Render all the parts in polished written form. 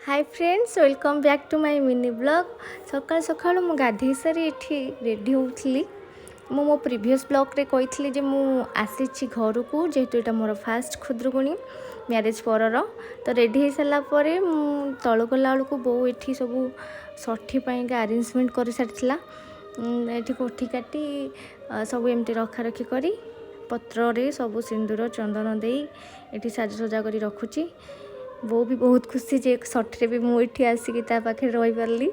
Hi friends, welcome back to my mini vlog. ସକାଳୁ ସକାଳୁ ମୁଁ ଗାଧେଇ ସାରି ଏଠି ରେଡ଼ି ହେଉଥିଲି। ମୁଁ ମୋ ପ୍ରିଭିୟସ୍ ବ୍ଲଗ୍ରେ କହିଥିଲି ଯେ ମୁଁ ଆସିଛି ଘରକୁ, ଯେହେତୁ ଏଇଟା ମୋର ଫାଷ୍ଟ ଖୁଦୁରୁକୁଣୀ ମ୍ୟାରେଜ୍ ପରର। ତ ରେଡ଼ି ହେଇସାରିଲା ପରେ ମୁଁ ତଳକୁ ଗଲା ବେଳକୁ ବୋଉ ଏଠି ସବୁ ଷଠି ପାଇଁକା ଆରେଞ୍ଜମେଣ୍ଟ କରିସାରିଥିଲା। ଏଠି କୋଠି କାଟି ସବୁ ଏମିତି ରଖାରଖି କରି ପତ୍ରରେ ସବୁ ସିନ୍ଦୁର ଚନ୍ଦନ ଦେଇ ଏଠି ସାଜସଜା କରି ରଖୁଛି। ବୋଉ ବି ବହୁତ ଖୁସି ଯେ ଷଠିରେ ବି ମୁଁ ଏଠି ଆସିକି ତା ପାଖରେ ରହିପାରିଲି।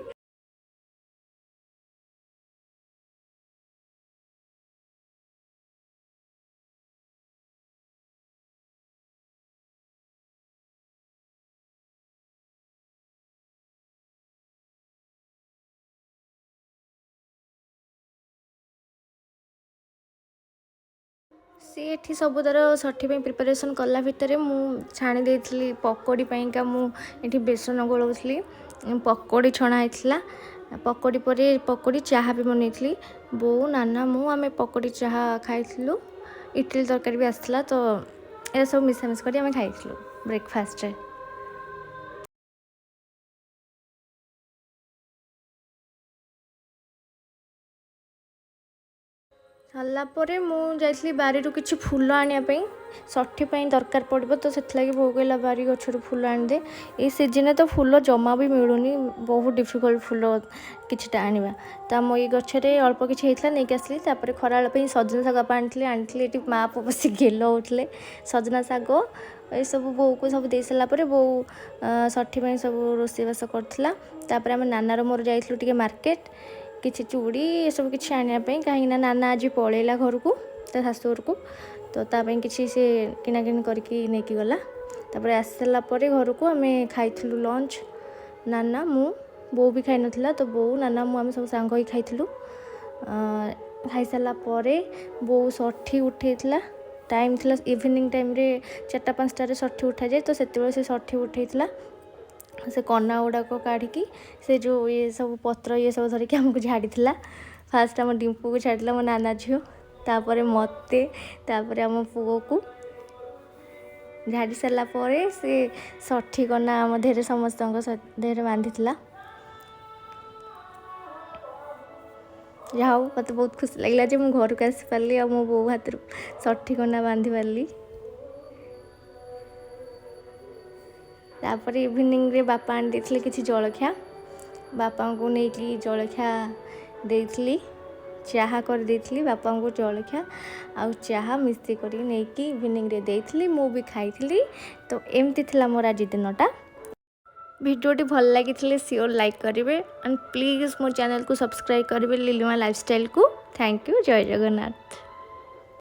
ସିଏ ଏଠି ସବୁ ତାର ଷଠି ପାଇଁ ପ୍ରିପାରେସନ୍ କଲା ଭିତରେ ମୁଁ ଛାଣି ଦେଇଥିଲି ପକୋଡ଼ି ପାଇଁକା। ମୁଁ ଏଠି ବେସନ ଗୋଳଉଥିଲି, ପକୋଡ଼ି ଛଣା ହେଇଥିଲା। ପକୋଡ଼ି ପରେ ପକୋଡ଼ି ଚାହା ବି ବନେଇଥିଲି। ବୋଉ, ନାନା, ମୁଁ ଆମେ ପକୋଡ଼ି ଚାହା ଖାଇଥିଲୁ। ଇଟିଲି ତରକାରୀ ବି ଆସିଥିଲା, ତ ଏସବୁ ମିଶାମିଶି କରି ଆମେ ଖାଇଥିଲୁ ବ୍ରେକଫାଷ୍ଟରେ। ସରିଲା ପରେ ମୁଁ ଯାଇଥିଲି ବାରିରୁ କିଛି ଫୁଲ ଆଣିବା ପାଇଁ, ଷଠି ପାଇଁ ଦରକାର ପଡ଼ିବ, ତ ସେଥିଲାଗି ବୋଉ କହିଲା ବାରି ଗଛରୁ ଫୁଲ ଆଣିଦେ। ଏଇ ସିଜିନ୍ରେ ତ ଫୁଲ ଜମା ବି ମିଳୁନି, ବହୁତ ଡିଫିକଲ୍ଟ ଫୁଲ କିଛିଟା ଆଣିବା। ତ ଆମ ଏଇ ଗଛରେ ଅଳ୍ପ କିଛି ହେଇଥିଲା, ନେଇକି ଆସିଲି। ତାପରେ ଖରାବେଳ ପାଇଁ ସଜନା ଶାଗ ବାପା ଆଣିଥିଲେ। ଏଠି ମା ପୁଅ ବସି ଗେଲ ହେଉଥିଲେ। ସଜନା ଶାଗ ଏସବୁ ବୋଉକୁ ସବୁ ଦେଇ ସାରିଲା ପରେ ବୋଉ ଷଠି ପାଇଁ ସବୁ ରୋଷେଇବାସ କରୁଥିଲା। ତାପରେ ଆମେ ନାନାର ମୋର ଯାଇଥିଲୁ ଟିକେ ମାର୍କେଟ, କିଛି ଚୁଡ଼ି ଏସବୁ କିଛି ଆଣିବା ପାଇଁ, କାହିଁକିନା ନାନା ଆଜି ପଳେଇଲା ଘରକୁ, ତା ଶାଶୁଘରକୁ, ତ ତା ପାଇଁ କିଛି ସେ କିଣାକିଣି କରିକି ନେଇକି ଗଲା। ତାପରେ ଆସିସାରିଲା ପରେ ଘରକୁ ଆମେ ଖାଇଥିଲୁ ଲଞ୍ଚ। ନାନା, ମୁଁ, ବୋଉ ବି ଖାଇନଥିଲା, ତ ବୋଉ, ନାନା, ମୁଁ ଆମେ ସବୁ ସାଙ୍ଗ ହେଇ ଖାଇଥିଲୁ। ଖାଇସାରିଲା ପରେ ବୋଉ ଷଠି ଉଠେଇଥିଲା। ଟାଇମ୍ ଥିଲା ଇଭିନିଂ ଟାଇମ୍ରେ 4ଟା 5ଟାରେ ଷଠି ଉଠାଯାଏ, ତ ସେତେବେଳେ ସେ ଷଠି ଉଠେଇଥିଲା। ସେ କନା ଗୁଡ଼ାକ କାଢ଼ିକି ସେ ଯେଉଁ ଇଏ ସବୁ ପତ୍ର ଇଏ ସବୁ ଧରିକି ଆମକୁ ଝାଡ଼ିଥିଲା। ଫାଷ୍ଟ ଆମ ଡିମ୍ପୁକୁ ଛାଡ଼ିଥିଲା, ମୋ ନାନା ଝିଅ, ତାପରେ ମୋତେ, ତାପରେ ଆମ ପୁଅକୁ। ଝାଡ଼ି ସାରିଲା ପରେ ସେ ଷଠି କନା ଆମ ଦେହରେ, ସମସ୍ତଙ୍କ ଦେହରେ ବାନ୍ଧିଥିଲା। ଯାହା ହଉ, ମୋତେ ବହୁତ ଖୁସି ଲାଗିଲା ଯେ ମୁଁ ଘରକୁ ଆସିପାରିଲି ଆଉ ମୋ ବୋଉ ହାତରୁ ଷଠି କନା ବାନ୍ଧି ପାରିଲି। ତାପରେ ଇଭିନିଂରେ ବାପା ଆଣି ଦେଇଥିଲେ କିଛି ଜଳଖିଆ। ବାପାଙ୍କୁ ନେଇକି ଜଳଖିଆ ଦେଇଥିଲି, ଚାହା କରିଦେଇଥିଲି। ବାପାଙ୍କୁ ଜଳଖିଆ ଆଉ ଚାହା ମିଶେଇ କରିକି ନେଇକି ଇଭିନିଂରେ ଦେଇଥିଲି, ମୁଁ ବି ଖାଇଥିଲି। ତ ଏମିତି ଥିଲା ମୋର ଆଜି ଦିନଟା। ଭିଡ଼ିଓଟି ଭଲ ଲାଗିଥିଲେ ସିଓର ଲାଇକ୍ କରିବେ ଆଣ୍ଡ ପ୍ଲିଜ୍ ମୋ ଚ୍ୟାନେଲକୁ ସବସ୍କ୍ରାଇବ୍ କରିବେ, Lilima ଲାଇଫଷ୍ଟାଇଲକୁ। Thank you, Jay Jagannath.